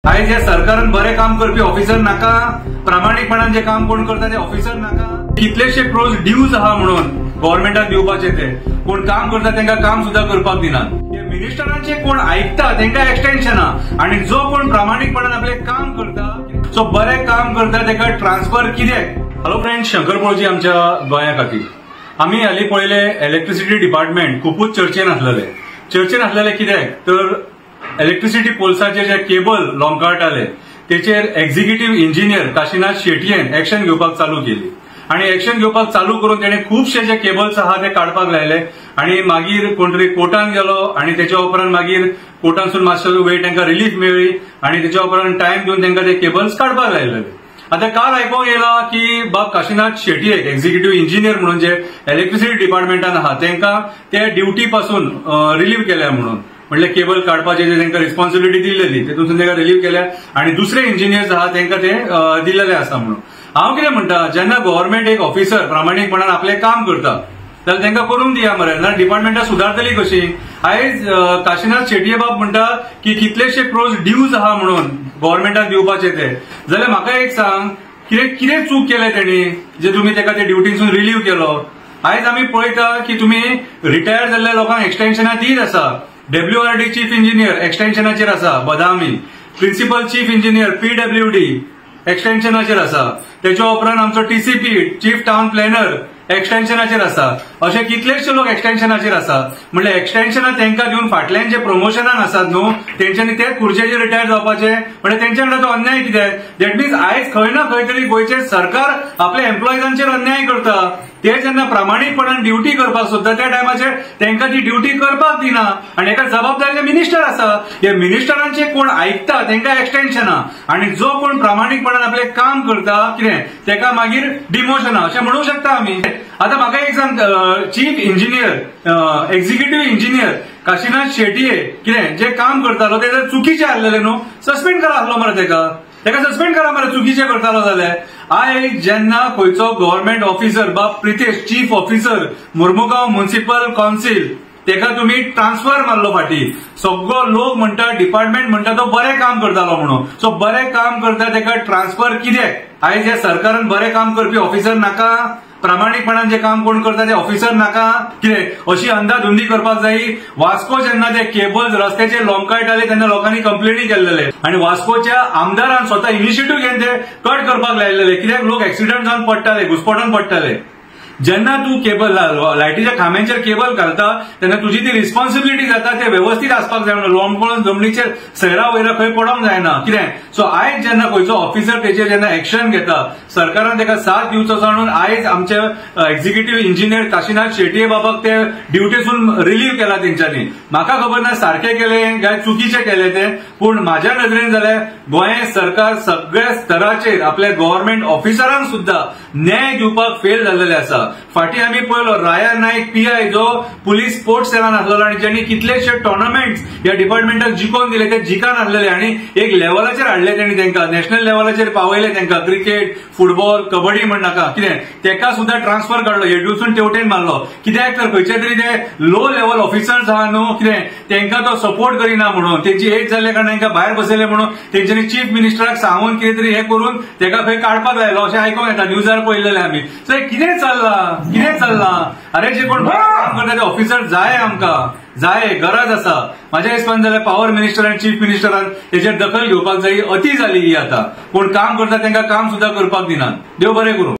आयज ह्या सरकारान बरें काम करपी ऑफिसर नाका, प्रामाणीकपणान जे काम कोण करता ते ऑफिसर नाका. कितलेशे क्रोज ड्यूज आहा म्हणून गव्हर्मेंटाक दिवपाचे, ते कोण काम करता तांकां काम सुद्धा करपाक दिनात. मिनिस्टरांचे कोण आयकता तांकां एक्सटेन्शना, आनी जो कोण प्रामाणीकपणान आपले काम करता, सो बरें काम करता ताका ट्रान्सफर कित्याक? हॅलो फ्रेंड, शंकर पोळजी आमच्या गोंया खातीर. आमी हालीं पळयले इलेक्ट्रिसिटी डिपार्टमेंट खुबूच चर्चेन आसलेले. चर्चेन आसलेले कित्याक तर इलेक्ट्रिसिटी पोल्साचे जे केबल लोंबकळटाले तेचेर एक्झिक्युटीव इंजिनियर काशीनाथ शेटयेन एक्शन घेवपाक चालू केली आनी एक्शन घेवपाक चालू करून तेणे खुबशे जे केबल्स आहा ते काडपाक लायले आनी मागीर कोण तरी कोर्टान गेलो आनी तेच्या उपरांत मागीर कोर्टांसून मातसो वेळ तांकां रिलीफ मेळ्ळी आनी तेच्या उपरांत टायम दिवन तांकां ते केबल्स काडपाक लायलेले. आता काल आयकूंक येयला की बाब काशीनाथ शेटये एक्झिक्युटीव इंजिनियर म्हणून जे इलेक्ट्रिसिटी डिपार्टमेंटान आहा तांकां ते ड्युटी पासून रिलीव केल्या म्हणून, म्हणल्यार केबल काडपाचे जे तांकां रिस्पॉन्सिबिलिटी दिल्लेली तेतून तांकां रिलीव केल्या आनी दुसरे इंजिनियर्स आहा तांकां ते दिल्लेले आसा म्हणून. हांव कितें म्हणटा, जेन्ना गव्हर्मेंट एक ऑफिसर प्रामाणीकपणान आपलें काम करता जाल्यार तांकां करूंक दिया मरे, नाजाल्यार डिपार्टमेंटां सुदारतली कशी? आयज काशीनाथ शेटये बाब म्हणटा की कितलेशे क्रोज ड्यूज आहा म्हणून गव्हर्मेंटाक दिवपाचे ते, जाल्यार म्हाका एक सांग कितें कितें चूक केलें तेणी जे तुमी ताका ते ड्युटीसून रिलीव केलो? आयज आमी पळयता की तुमी रिटायर जाल्ल्या लोकांक एक्सटेन्शनां दीत आसा. डब्ल्यूआरडी चीफ इंजिनियर एक्सटेन्शनाचेर आसा, Badami principal chief engineer PWD एक्सटेन्शनाचेर आसा, तेच्या उपरांत आमचो टीसीपी चीफ टावन प्लॅनर एक्सटेन्शनाचेर आसा. अशे कितलेशे लोक एक्सटेन्शनाचेर आसा. म्हणल्यार एक्सटेन्शनां तांकां दिवन फाटल्यान जे प्रमोशनान आसात न्हू तेंच्यांनी ते खुर्चेचेर रिटायर जावपाचे, म्हणल्यार तेंच्या वांगडा तो अन्याय कित्याक? That means आयज खंय ना खंय तरी गोंयचें सरकार आपल्या एम्प्लॉइजांचेर अन्याय करता. ते जेन्ना प्रामाणीकपणान ड्युटी करपाक सोदता त्या टायमाचेर तांकां ती ड्युटी करपाक दिना आनी एका जबाबदारीचे मिनिस्टर आसा. हे मिनिस्टरांचे कोण आयकता तांकां एक्सटेन्शना आनी जो कोण प्रामाणीकपणान आपलें काम करता कितें ताका मागीर डिमोशना अशें म्हणूंक शकता आमी. आतां म्हाका एक सांग, chief engineer executive engineer Kashinath Shetye कितें जे काम करतालो ते जर चुकीचें आसलेलें न्हू, सस्पेंड करा आसलो मरे ताका, ताका सस्पेंड करा मरे चुकीचें करतालो जाल्यार. आयज जेन्ना खंयचो गव्हर्मेंट ऑफिसर बाब Pritesh chief officer Mormugao municipal council तेका तुमी ट्रान्सफर मारलो फाटी, सगळो लोक म्हणटा डिपार्टमेंट म्हणटा तो बरें काम करतालो म्हणून, सो बरें काम करता तेका ट्रान्सफर कित्याक? आयज ह्या सरकारान बरें काम करपी ऑफिसर नाका, प्रामाणीकपणान जे काम कोण करता ते ऑफिसर नाका, कितें अशी अंदाधुंदी करपाक जाय? वास्को जेन्ना ते केबल्स रस्त्याचेर लोंबकळटाले तेन्ना लोकांनी कंप्लेनी केल्लेले आनी वास्कोच्या आमदारान स्वता इनिशिएटीव घेवन ते कट करपाक लायलेले, कित्याक लोक एक्सिडंट जावन पडटाले, घुस्पटून पडटाले. जेन्ना तूं केबल लायटीच्या खांब्यांचेर केबल घालता तेन्ना तुजी ती रिस्पॉन्सिबिलिटी जाता, ते वेवस्थीत आसपाक जाय म्हणून लोंबकळून जमनीचेर सैरा वयरा खंय पडोंक जायना कितें. सो आयज जेन्ना खंयचो ऑफिसर तेचेर जेन्ना एक्शन घेता सरकारान ताका साथ दिवचो म्हणून आयज आमचे एक्झिक्युटीव इंजिनियर काशीनाथ शेटये बाबाक ते ड्युटीसून रिलीव केला तेंच्यांनी. म्हाका खबर ना सारकें केलें काय चुकीचें केलें तें, पूण म्हाज्या नदरेन जाल्यार गोंय सरकार सगळ्या स्तराचेर आपल्या गव्हर्मेंट ऑफिसरांक सुद्दां न्याय दिवपाक फेल जाल्लेले आसा. फाटीं आमी पळयलो राया नायक पीआय जो पुलीस स्पोर्ट्स सेलान आसलेलो आनी ज्यांनी कितलेशे टोर्नामेंट्स ह्या डिपार्टमेंटाक जिखोवन दिले, ते जिखन आसलेले आनी एक लेवलाचेर हाडले तेणी, तांकां नॅशनल लेवलाचेर पावयले तांकां, क्रिकेट फुटबॉल कबड्डी म्हण नाका कितें, तेका सुद्दां ट्रान्सफर काडलो, हेडूसून तेवटेन मारलो. कित्याक तर खंयचे तरी ते लो लेवल ऑफिसर्स आहा न्हू कितें तांकां तो सपोर्ट करिना म्हणून, तेंची एज जाल्ल्या कारणान तांकां भायर बसयले म्हणून तेंच्यांनी चीफ मिनिस्टराक सांगून कितें तरी हें करून तेका खंय काडपाक लायलो अशें आयकूंक येता, न्यूजार पळयलेलें आमी. सो कितें चल्लां, कितें चल्लां? अरे जे कोण काम करता ते ऑफिसर जाय आमकां, जाय, गरज आसा. म्हाज्या हिसपान जाल्यार पावर मिनिस्टर आनी चीफ मिनिस्टरान तेचेर दखल घेवपाक जाय. अती जाली ही आतां, कोण काम करता तांकां काम सुद्दां करपाक दिनात. देव बरें करूं.